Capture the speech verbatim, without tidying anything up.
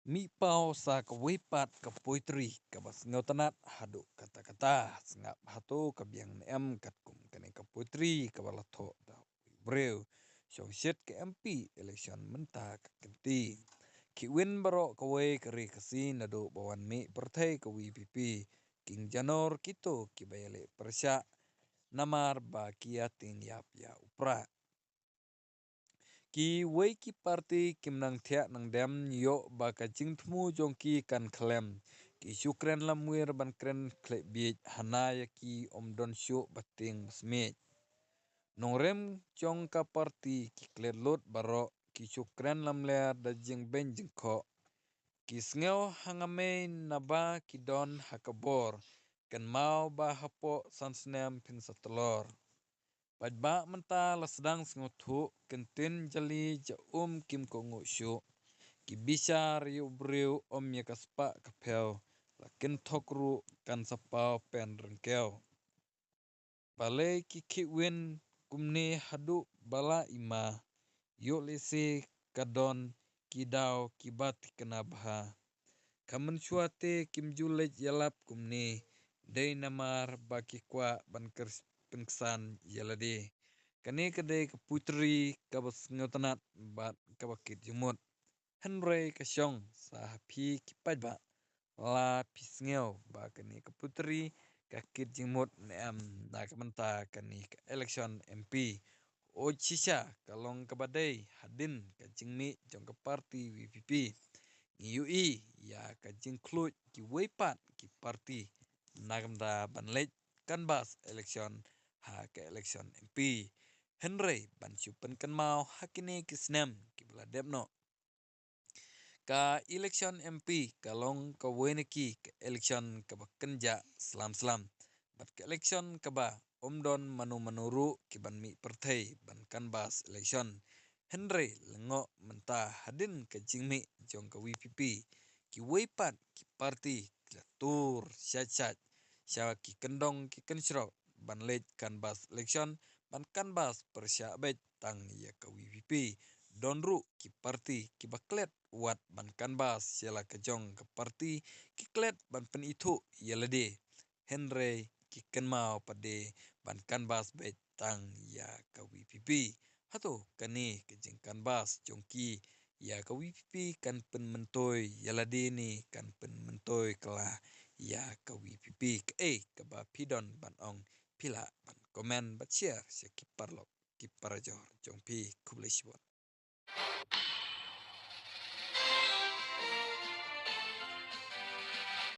Mih paw sa kawei pat ka poetry kaba sngewtynnat haduh katta katta. Sngap hato ka biang ne em katkum kane ka poetry kaba la thoh da u briew shongshit ka M P election mynta ka kynti. Khih win baroh kawei ka ri Khasi naduh ba wan mih pyrthei ka V P P. King Janor kito kiba ïaleh pyrshah namar ba ki ïa tieng ïap ïa u prah. Kiwei ki parti kim nang thiah nang dem, ïoh ba ka jingthmu jong ki kan khlem. Ki shu kren lamwir ban kren khleh biej, hana ïa ki ym don shuh ba tieng ba smiej. Nongrem jong ka parti ki klet lut baroh, ki shu kren lamler da jingbeiñ jingkhoh. Ki sngew ha nga mei naba ki don ha ka bor, kynmaw ba hapoh san snem phin sa tlor. Paidbah mynta la sdang sngewthuh, kyntien jali ja um kim kohnguh shuh. Ki bishar ïa u briew ym ïa ka spah ka phew, la kynthok ruh kan sa paw pen ryngkew. Balei ki khih win kumne haduh ba la i ma, ïoh lehse ka don ki daw kiba thikna bha. Ka mynshuwa te kim ju leit ïalap kumne, dei namar ba ki kwah ban kyr-, pynksan ïa lade. Kane ka dei ka poetry kaba sngewtynnat bad kaba kit jingmut. Hynrei ka shong sa ha phi ki paidbah, la phi sngew ba kane ka poetry ka kit jingmut ne em na ka bynta kane ka election M P. Oi shisha, ka long kaba dei hadien ka jingmih jong ka parti V P P. Ngi ïohi ïa ka jingkhluit kiwei pat ki parti na ka bynta ban leit canvass election ha ka election M P. Hynrei ban shu pynkynmaw ha kine ki snem kiba la dep noh, ka election M P ka long kawei na ki ka election kaba kynjah slam slam, bad ka election kaba ym don mano mano ruh ki ban mih pyrthei ban canvass election. Hynrei lyngngoh mynta hadien ka jingmih jong ka V P P, kiwei pat ki parti ki la tur shait shait sha ki kyndong ki kynshrok ban leit canvass election, ban canvass pyrshah beit tang ïa ka V P P. Don ruh ki parti kiba klet wat ban canvass sha la ka jong ka parti, ki klet ban pynithuh ïa lade. Hynrei ki kynmaw pat de ban canvass beit tang ïa ka V P P. Hato kane ka jingcanvass jong ki ïa ka V P P kan pynmyntoi ïa lade ne kan pynmyntoi kylla ïa ka V P P? Kaei kaba phi don ban ong, phi lah ban comment bad share sha ki paralok ki parajor jong phi. Khublei shibun.